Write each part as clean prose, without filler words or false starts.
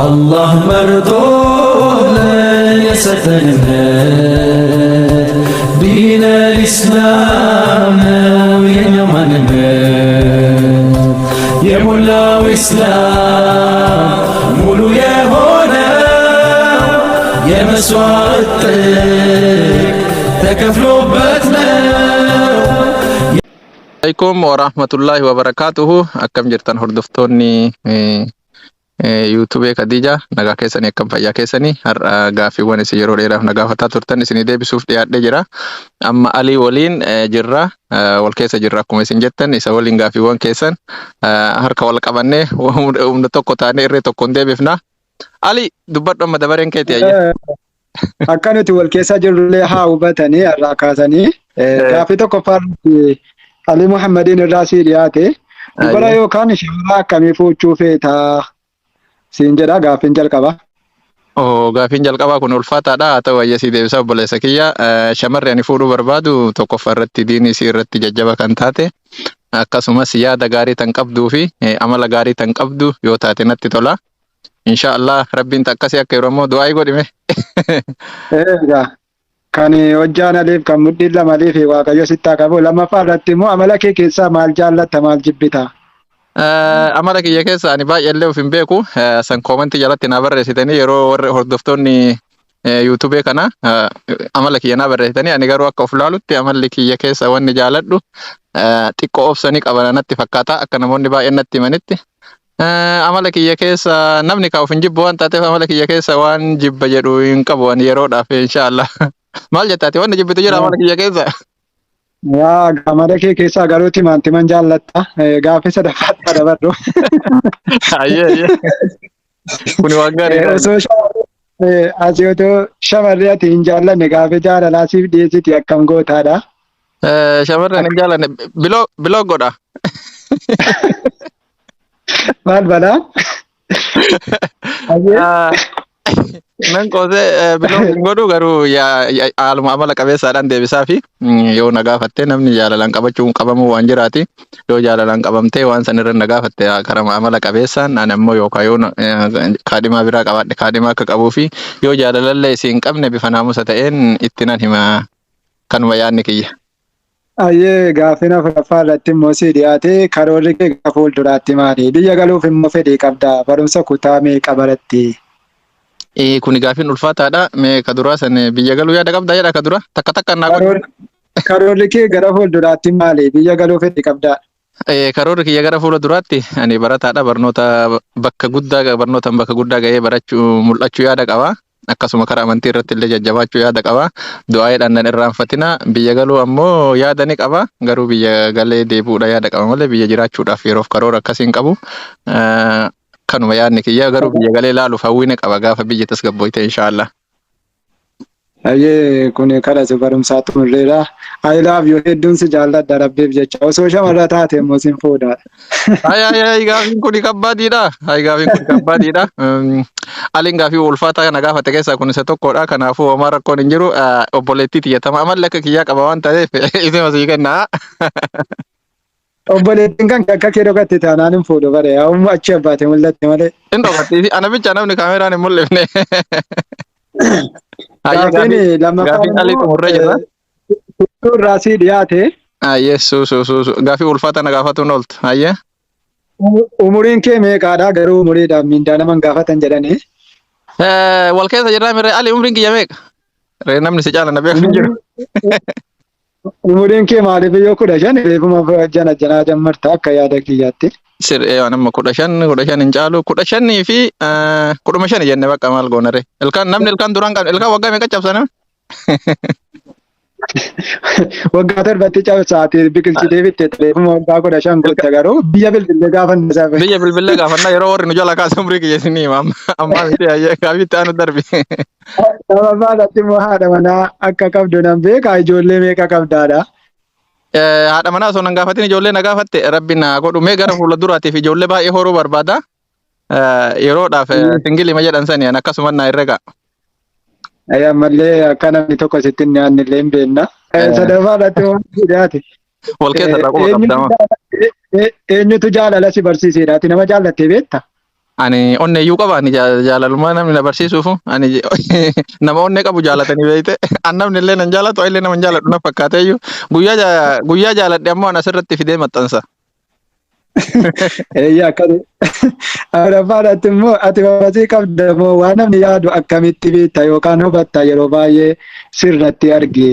አላህ መርጦ ለን የሰጠን እምነት ዲነል ኢስላም ነው የኛ ማንነት። የሞላው ኢስላም ሙሉ የሆነው የመስዋዕት ጥግ ተከፍሎበት ነው። Alaikum warahmatullahi wabarakatuhu. Akkam jirtan hordoftoonni yuutuubee Khadija? Nagaa keessanii? Akkam fayyaa keessanii? Har'a gaaffiiwwan isin yeroo dheeraaf na gaafataa turtan isinii deebisuuf dhiyaadhee jira. Amma Alii waliin jirra, wal keessa jirra. Akkuma isin jettan isa waliin gaaffiiwwan keessan harka wal qabannee, humna tokko taanee, irree tokkoon deebifna. Ali, dubbadhu, amma dabareen keeti, ayya. Akka nuti wal keessa jirrullee haa hubatanii irraa kaasanii gaaffii tokkoffaa irratti Alii Muhammadiin irraa sii dhiyaate. Dubara yookaan shamara akkamii fuuchuu feetaa siin jedha gaaffiin jalqaba. Oh, gaaffiin jalqabaa kun ulfaataadha. Haa ta'u, ayya, sii deebisaa obboleessa kiyya. Shamarri ani fuudhuu barbaadu tokkoffaa irratti diinii isii irratti jajjaba kan taate, akkasumas yaada gaarii tan qabduu fi amala gaarii tan qabdu yoo taate natti tola. Insha Allah, Rabbiin akkasii akka yeroo ammoo du'aa godhime. Egaa kan hojjaan aliif kan mudhiin lama alii fi Waaqayyo sitti haa qabu. Lammaffaa irratti immoo amala kee keessaa maal jaallatta, maal jibbita? Amala kiyya keessa ani baay'eellee of hin beeku. San koomentii jalatti naa barreessitanii, yeroo warri hordoftoonni yuutubee kana amala kiyya naa barreessitanii. Ani garuu akka of laalutti amalli kiyya keessa wanni jaaladhu xiqqoo obsanii qaban natti fakkaata, akka namoonni baay'een natti himanitti. Amala kiyya keessa namni kaa of hin jibbu waan taateef, amala kiyya keessa waan jibba jedhu hin qabu ani yeroodhaaf, inshaallah. Maal jettaati, wanni jibbitu jira amala kiyya keessa? Yaa, amala kee keessaa garuu timaantiman jaallatta. Gaaffii sadaffaatti dabarru. Ayyee ayyee. Kuni waan gaariidha. Osoo asii otoo shamarri ati hin jaallanne gaaffii jaalalaa siif dhiyeessiti akkam gootaadha? Shamarran hin jaallanne block block godha. Maal balaa? Ayyee. Nan qoosee, block hin godhu, garuu haaluma amala qabeessaadhaan deebisaa fi yoo na gaafatte namni jaalalaan qabachuun qabamuu waan jiraati. Yoo jaalalaan qabamtee waan san irra na gaafatte, karama amala qabeessaan ani ammoo yookaan yoo kaadhimaa biraa qabaadhe kaadhimaa akka qabuu fi yoo jaalalallee isii hin qabne bifa naamusa ta'een itti nan hima, kanuma yaadni kiyya. Ayyee, gaaffiin afuraffaa irratti immoo sii dhiyaate, karoorri kee gara fuulduraatti maali? Biyya galuuf immoo fedhii qabda? Barumsa kutaa meeqa baratti? Kuni gaaffiin ulfaataadha. Mee ka duraa san biyya galuu yaada qabda jedha ka dura. Takka takka naa godhi. Karoorri kee gara fuulduraatti maali? Biyya galuu fedhii qabda? Karoorri kiyya gara fuula duraatti, ani barataadha. Barnoota bakka guddaa, barnootaan bakka guddaa ga'ee barachuu, mul'achuu yaada qaba. Akkasuma karaa amantii irratti illee jajjabaachuu yaada qaba. Du'aayeedhaan nan irraanfatina. Biyya galuu ammoo yaada ni qaba. Garuu biyya galee deebi'uudha yaada qaba malee biyya jiraachuudhaaf yeroof karoora akkasii hin qabu. Kanuma yaadni kiyya, garuu biyya galee ilaaluuf hawwii ni qaba gaafa biyya tasgabbooyte, inshaallah. Ayyee, kun kadhatu barumsaa xumurreera. I love you, hedduun si jaalladha Rabbiif jecha. Osoo shamarra taate immoo sin fuudhaadha. Ay ay ay, gaafiin kun kabbaadiidha. Ay, gaafiin kun kabbaadiidha. Aliin gaafii ulfaataa kana gaafate keessaa kun isa tokkodha. Kanaafuu homaa rakkoon hin jiru. Obboleettii tiyyatama amalli akka kiyyaa qaba waan ta'eef isuma sii kenna. Obboleettiin kan akka kee dhokatte taanaan hin fuudhu bare. Amma achi abbaate mul'atte malee. Hin dhokatti, ana bicha namni kaameraan hin mul'ifne. Ayyee. Gaaffiin Gaafii lammaffaan gaafii Alii immoo xumurree jirra. Suutuu irraa sii dhiyaate. Ayyee, su su su su gaafii ulfaataa na gaafatuun ooltu. Ayyee. Umuriin kee meeqaadha? Garuu umuriidhaan miindaa nama hin gaafatan jedhanii. Wal keessa jirraa mirree? Ali, umriin kiyya meeqa? Ree, namni si caala na beeku hin jiru. Umuriin kee maaliif yoo 15 reefuma jana janaa jammarta akka yaada kiyyaatti. Siree waan amma 15, 15 hin caalu, 15 fi 15 jenne bakka, maal goona ree? Ilkaan namni ilkaan duraan qabne, ilkaan waggaa meeqa cabsa namni? Waggaa 7tti cabsaati biqilchitee bitte, reefuma waggaa 15 guutte, garuu biyya bilbilee gaafa isaa. Biyya bilbilee gaafannaa yeroo warri nu jala kaase umrii kiyya isinii hima, amma ammaa miti. Ayyee, gaafiitti aanu darbi. Sababaa irratti immoo haadha manaa akka qabdu nan beeka, ijoollee meeqa qabdaadha? Haadha manaa osoo nan gaafatin ijoollee na gaafatte, Rabbi na godhu. Mee gara fuula duraatiif ijoollee baay'ee horuu barbaada. Yeroodhaaf single ma jedhan sani an akkasuma na herrega. Ammallee akka namni tokko sitti hin dhiyaanne illee hin beekna. Sadaffaa irratti immoo dhiyaate. Wal keessa irraa quba qabdama. Eenyutu jaalala si barsiisedha? Ati nama jaallattee beekta? Ani onnee iyyuu qaba ani jaalalumaa namni na barsiisuufu ani nama onnee qabu jaalatanii beeyte an namni illee nan jaalatu illee nama hin jaaladhu na fakkaate iyyuu guyyaa guyyaa jaaladhe ammoo an asirratti fidee maxxansa. Eeyyaa akkasi. Afuraffaadhaatti immoo ati mamasii qabda moo waan namni yaadu akkamitti beekta yookaan hubatta yeroo baay'ee sirratti arge.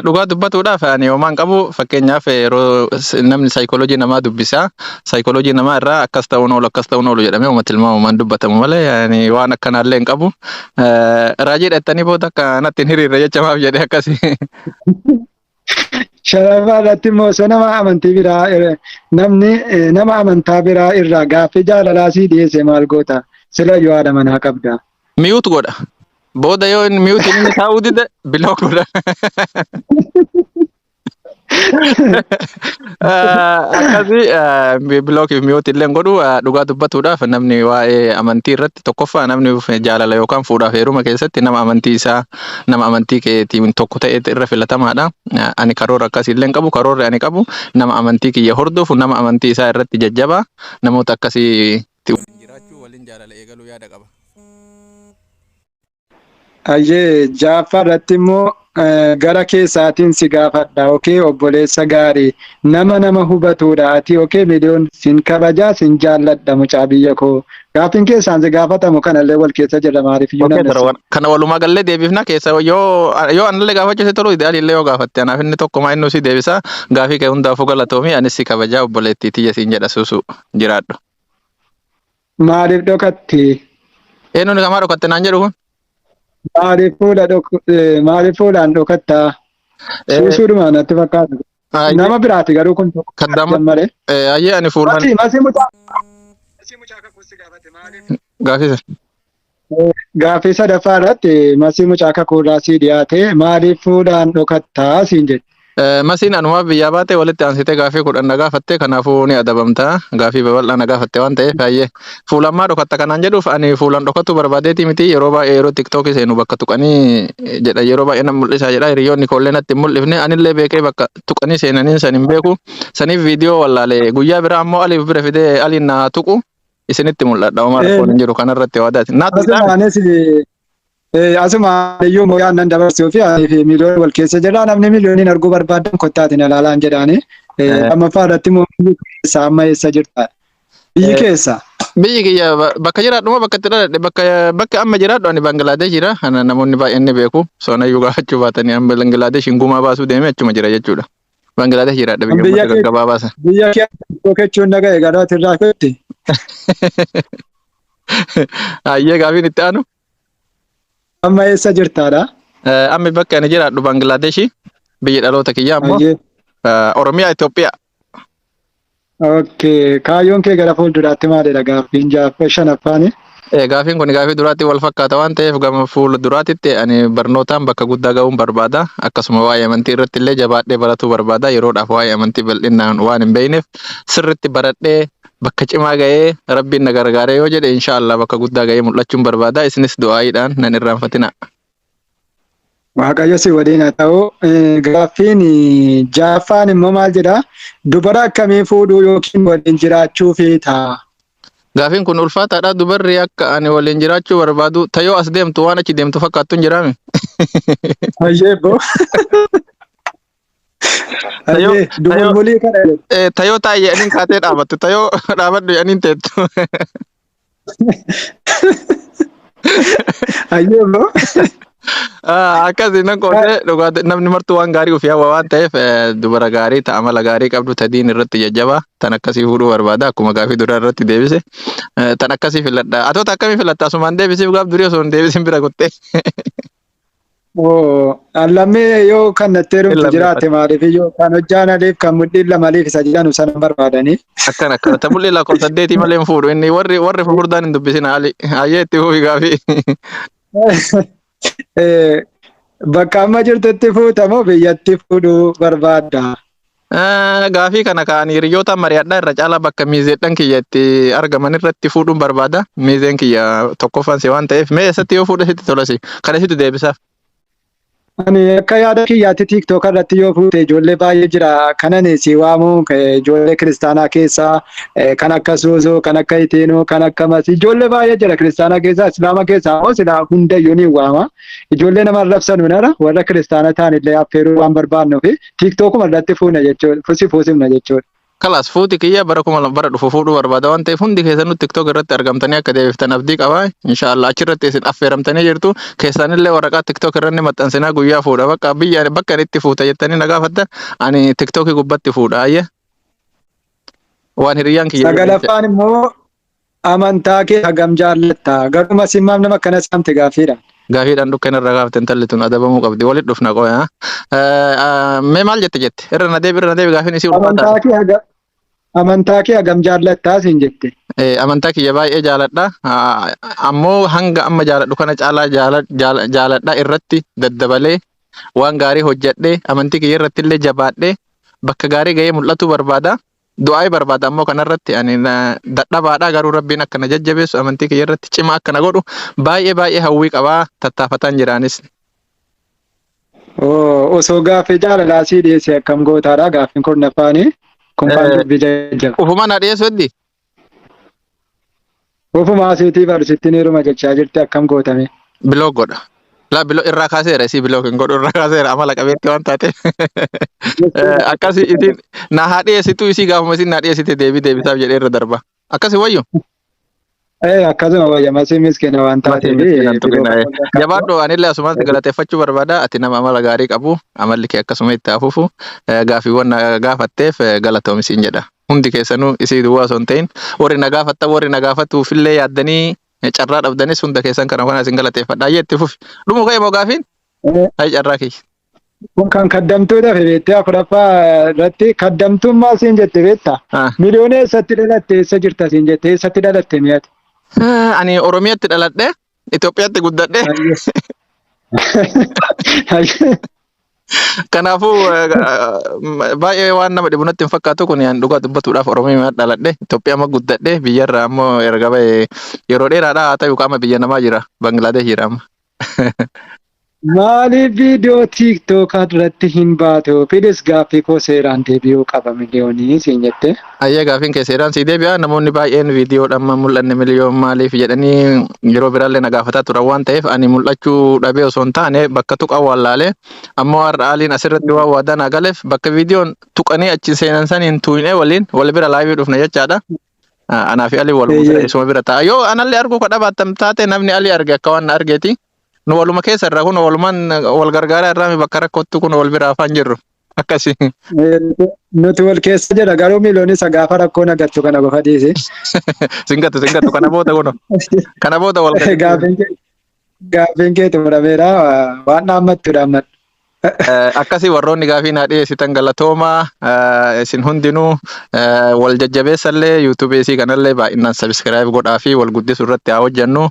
Dhugaa dubbatuudhaaf ani homaan qabu. Fakkeenyaaf yeroo namni saayikooloojii namaa dubbisa, saayikooloojii namaa irraa akkas ta'uun oolu, akkas ta'uun oolu jedhamee uummata tilmaamumaan dubbatamu malee ani waan akkanaallee hin qabu. Raajii dheettanii booda akka natti hin hiriirre jecha maaf jedhee akkasi. Shanaffaa irratti immoo osoo nama amantii biraa namni nama amantaa biraa irraa gaaffii jaalalaa sii dhiyeesse maal goota? Sila yoo haadha manaa qabda. Mute godha. Booda yoo inni mute inni taa'uu dide block godha. Akkasii block fi mute illee hin godhu. Dhugaa dubbatuudhaaf namni waa'ee amantii irratti tokkoffaa namni jaalala yookaan fuudhaaf heeruma keessatti nama amantii isaa nama amantii keetiin tokko ta'e irra filatamaadha. Ani karoora akkasii illee hin qabu. Karoorri ani qabu nama amantii kiyya hordofu, nama amantii isaa irratti jajjabaa, namoota akkasii waliin jiraachuu, waliin jaalala eegaluu yaada qaba. Ayyee, ja'affaa irratti immoo gara keessaatiin si gaafadha. Okay, obboleessa gaarii nama nama hubatuudha ati. Okay, miliyoon sin kabajaa, sin jaalladha, mucaa biyya koo. Gaaffiin keessaan si gaafatamu kanallee wal keessa jira, maaliif iyyuu Okay, namni tara kana walumaa gallee deebifna. Keessa yoo anallee gaafachuu si tolu ideaalii illee yoo gaafatte anaaf inni tokkuma inni si deebisa. Gaafii kee hundaafuu galatoomi, anis si kabajaa, obboleettii tiyya siin jedha, suusu jiraadhu. Maaliif dhokatti? Eenyuun kamaa dhokatte naan jedhu kun? Maaliif fuula maaliif fuulaan dhokattaa? Suusuudhuma natti fakkaata. Nama biraati garuu kun tokko Kaddaama jammare. Ayyee, ani fuulaan Masii masii mucaa. Masii mucaa kakuu si gaafate maaliif? Gaafii Gaaffii sadaffaa irratti masii mucaa kakuurraa sii dhiyaate maaliif fuulaan dhokattaa siin jedhe. Masiin anumaaf biyyaa baate walitti aansitee gaafii 10 na gaafatte, kanaafuu ni adabamta. Gaafii babal'aa na gaafatte waan ta'eef baay'ee fuulaan maa dhokatta kanaan jedhuuf ani fuulaan dhokatu barbaadeeti miti. Yeroo baay'ee yeroo TikTokii seenu bakka tuqanii jedha, yeroo baay'ee nan mul'isaa jedha. Hiriyoonni koollee natti hin mul'ifne, anillee beekee bakka tuqanii seenanii san hin beeku. Saniif viidiyoo wallaalee guyyaa biraa ammoo aliif bira fidee aliin na tuqu isinitti mul'adha. Homaa rakkoon hin jiru kanarratti waadaati. Naatu hidhaame. Asumaanis asuma iyyuu mooyaan nan dabarsuu fi ani fi miliyoon wal keessa jira, namni miliyooniin arguu barbaadan kottaatiin ilaalaan jedhaani. Lammaffaa irratti immoo biyyi keessa amma eessa jirta? Biyyi keessa. Biyyi kiyya bakka jiraadhu moo bakka itti dhaladhe? Bakka amma jiraadhu ani Bangilaadesh jira. Kana namoonni baay'een ni beeku. Sonayyuu gaafachuu baatanii amma Bangilaadesh hin gumaa baasuu deemee achuma jira jechuudha. Bangilaadesh jiraadha biyya Biyya uummata kee gaggabaabaa sana. Biyya kee kechuun dhaga'e garuu ati irraa keetti. Hayyee, gaafiin itti aanu. Amma eessa jirtaadha? Amma bakka ani jiraadhu Bangilaadeshi, biyyi dhaloota kiyyaa ammoo Hayyee. Oromiyaa, Itoophiyaa. Okay. Kaayyoon kee gara fuulduraatti maalidha? Gaaffiin jaaffaa shanaffaani. Gaafiin kun gaafii duraatti wal fakkaata waan ta'eef gama fuula duraatitti ani barnootaan bakka guddaa ga'uun barbaada. Akkasuma waa'ee amantii irratti illee jabaadhee baratuu barbaada. Yeroodhaaf waa'ee amantii bal'inaan waan hin beekneef sirriitti baradhee bakka cimaa ga'ee Rabbiin na gargaaree yoo jedhe inshaallah bakka guddaa ga'ee mul'achuun barbaada. Isinis du'aayiidhaan nan irraanfatina. Waaqayyo si waliin haa ta'u. Gaaffiin ja'affaan immoo maal jedhaa? Dubara akkamii fuudhuu yookiin waliin jiraachuu feeta? Gaafiin kun ulfaataadha. Dubarri akka ani waliin jiraachuu barbaadu tayoo as deemtu waan achi deemtu fakkaattu hin jiraami. Hayyee boo. Tayoo Hayyee tayoo dumulmulii kana jedhu. Tayoo taa'i jedhaniin kaatee dhaabattu. Tayoo dhaabadhu jedhaniin teettu. Hayyee boo. Akkasii nan qootee dhugaa namni martuu waan gaarii ofii hawwa waan ta'eef dubara gaarii ta amala gaarii qabdu, ta diin irratti jajjabaa tan akkasii fuudhuu barbaada. Akkuma gaafii duraa irratti deebise tan akkasii filadha. Atoota akkamii filatta? Asumaan deebisiif, gaaf durii osoo hin deebisin bira kuttee. Oo, lammii yoo kan natti heerumtu Hin jiraate maaliif iyyuu kan hojjaan aliif kan mudhiin lama aliif isa jedhanu sana barbaadanii. Akkana akkana ta mul'ii lakkoofsa saddeetii malee hin fuudhu inni, warri fufurdaan hin dubbisin haali. Hayyee, itti fufi gaafii. Bakka amma jirtutti fuuta moo biyyatti fuudhuu barbaadda? Gaafii kana ka'anii hiriyoota mari'adhaa, irra caalaa bakka miizeedhaan kiyya itti argaman irratti fuudhuun barbaada. Miizeen kiyya tokkoffaan si waan ta'eef mee eessatti yoo fuudhe sitti tolasi? Kana sitti deebisaaf. Ani akka yaada kiyyaatti TikTok irratti yoo fuute ijoollee baay'ee jira. Kanan si waamu ijoollee kiristaanaa keessaa kan akka Soosoo, kan akka Iteenoo, kan akka Masii ijoollee baay'ee jira kiristaanaa keessaa, Islaama keessaa immoo silaa hundayyuu ni waama. Ijoollee nama arrabsanu nara warra kiristaana ta'an illee affeeruu waan barbaannuuf TikTokuma irratti fuuna jechuudha. Si fuusifna jechuudha. Kalaas fuuti kiyya bara 2000 bara dhufu fuudhuu barbaada waan ta'eef hundi keessanuu TikTok irratti argamtanii akka deebiftan abdii qaba. Inshaallah achirratti isin affeeramtanii jirtu. Keessanillee waraqaa TikTok irratti maxxansinaa guyyaa fuudha. Bakka biyya bakka ani itti fuuta jettanii na gaafattan ani TikTok gubbatti fuudha. Ayye. Waan hiriyyaan kiyya jedhe jecha. Sagalaffaan immoo amantaa kee hagam jaallatta? Garuu masiin maaf nama akkana saamte gaaffiidha. Gaafiidhaan dhukkeen irra gaafte intalli tun adabamuu qabdi. Walitti dhufna qoya. Mee maal jette jette? Irra na deebi irra na deebi gaafiin isii ulfaataadha. Amantaa kee haga amantaa kee hagam jaallattaa siin jette. Amantaa kiyya baay'ee jaaladha. Ammoo hanga amma jaaladhu kana caalaa jaaladha irratti daddabalee waan gaarii hojjedhee amantii kiyya irratti illee jabaadhee bakka gaarii ga'ee mul'atuu barbaada. Du'aa'ii barbaada ammoo kanarratti ani dadhabaadha garuu Rabbiin akka na jajjabeessu amantii kiyya irratti cimaa akka na godhu baay'ee baay'ee hawwii qabaa tattaafataan jiraanis. Oo, osoo gaaffii jaalalaa sii dhiyeesse akkam gootaadha gaaffiin kurnaffaani. Kun faan dubbii jajjaba. Ufuma na dhiyeessu heddi. Ufumaa siitii barsittiin heeruma jechaa jirti akkam gootame. Block godha. Laa block irraa kaaseera isii block hin godhu irraa kaaseera amala qabeetti waan taateef. Akkasi isiin na haa dhiyeessitu isii gaafuma isiin na dhiyeessite deebii deebisaaf jedhee irra darba. Akkasi wayyu. Akkasuma wayya masii miskiina waan Masii taateef miskiina hin biloo tuqina. qabuun Jabaadhu anillee asumatti galateeffachuu barbaada. Ati nama amala gaarii qabu amalli kee akkasuma itti haa fufu. Gaaffiiwwan na gaafatteef galatoomi siin jedha. Hundi keessanuu isii duwwaa osoo hin ta'in warri na gaafattan warri na gaafatuufillee yaaddanii carraa dhabdanis hunda keessan kana kana isin galateeffadha. Ayyee itti fufi. Dhumu ka'e moo gaafiin? Ayi carraa kiyya. Kun kan kaddamtuu tafe beektee afuraffaa irratti kaddamtuun maal siin jette beektaa? Miliyoona eessatti dhalatte eessa jirta siin jette eessatti dhalatte mi'ate? Ani Oromiyaatti dhaladhe Itoophiyaatti guddadhe. Kanaafuu baay'ee waan nama dhibu natti hin fakkaatu kun yaan dhugaa dubbatuudhaaf Oromiyaa dhaladhe Itoophiyaa amma guddadhe biyyarraa ammoo erga ba'e yeroo dheeraadha haa ta'u qaama biyya namaa jira Bangilaadesh jira amma. Maaliif viidiyoo TikTok irratti hin baatu? Please gaaffii koo seeraan deebi'uu qaba miliyoonii siin jette. Ayyee gaaffiin kee seeraan sii deebi'a. Namoonni baay'een viidiyoodhaan ma mul'anne miliyoon maaliif jedhanii yeroo biraallee na gaafataa turan waan ta'eef ani mul'achuu dhabee osoo hin taane bakka tuqan wallaalee ammoo har'a Aliin asirratti waan waadaa naa galeef bakka viidiyoon tuqanii achi seenan saniin tuqnee waliin wal bira live dhufna jechaadha. Anaa fi Aliin waluma bira isuma bira ta'a. Yoo anallee arguu ka dhabaattan taate namni Alii arge akka waan na argeeti. Nu waluma keessa irraa kun walumaan wal gargaaraa irraa mi bakka rakkootti kun wal bira afaan jirru. Akkasi. Nuti wal keessa jira garuu miiloon isa gaafa rakkoo nagattu kana qofa dhiisi. Singatu singatu kana booda kuno. Kana booda wal gadi. Gaaffiin kee xumurameera waan dhaammattu dhaammadhu. Akkasii warroonni gaafii naa dhiyeessitan galatoomaa isin hundinuu wal jajjabeessallee YouTube isii kanallee baay'inaan subscribe godhaa fi wal guddisuu irratti haa hojjennu.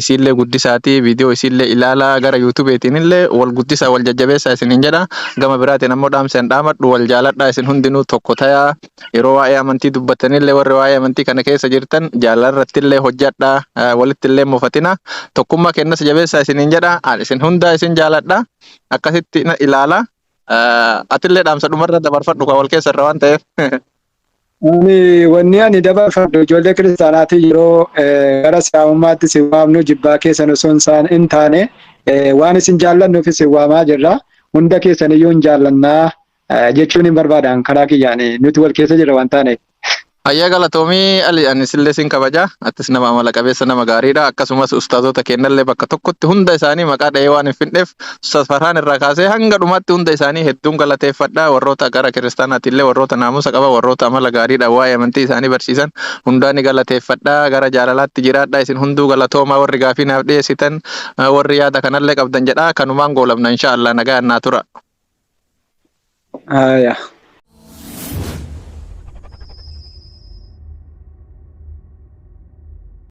Isiillee guddisaatii viidiyoo isiillee ilaalaa gara YouTubeetiin illee wal guddisaa wal jajjabeessaa isiniin jedha. Gama biraatiin ammoo dhaamseen dhaamadhu wal jaaladhaa isin hundinuu tokko tayaa yeroo waa'ee amantii dubbattanillee warri waa'ee amantii kana keessa jirtan jaalalarrattillee hojjadhaa walittillee mufatina tokkummaa kennas jabeessaa isiniin jedha. Isin hundaa isin jaaladha. Akkasitti na ilaala. Atillee dhaamsa dhumarra dabarfadhu kan wal keessa irra waan ta'eef. Ani wanni ani dabarfadhu ijoollee kiristaanaatiin yeroo gara islaamummaatti isin waamnu jibbaa keessan osoo hin taane waan isin jaallannuuf isin waamaa jirra. Hunda keessan iyyuu hin jaallannaa jechuun hin barbaadan karaa kiyyaan nuti wal keessa jirra waan taaneef. Ayyaa galatoomii Ali ani sillee sin kabaja atis nama amala qabeessa nama gaariidha akkasumas ustaazota kennallee bakka tokkotti hunda isaanii maqaa dha'ee waan hin fidneef Ustaaz Farhaan irraa kaasee hanga dhumaatti hunda isaanii hedduun galateeffadha warroota gara kiristaanaatiillee warroota naamusa qaba warroota amala gaariidha waa'ee amantii isaanii barsiisan hundaa ni galateeffadha gara jaalalaatti jiraadha isin hunduu galatoomaa warri gaafii naaf dhiyeessitan warri yaada kanallee qabdan jedha kanumaan goolabna insha Allah nagaan naa tura. Aya.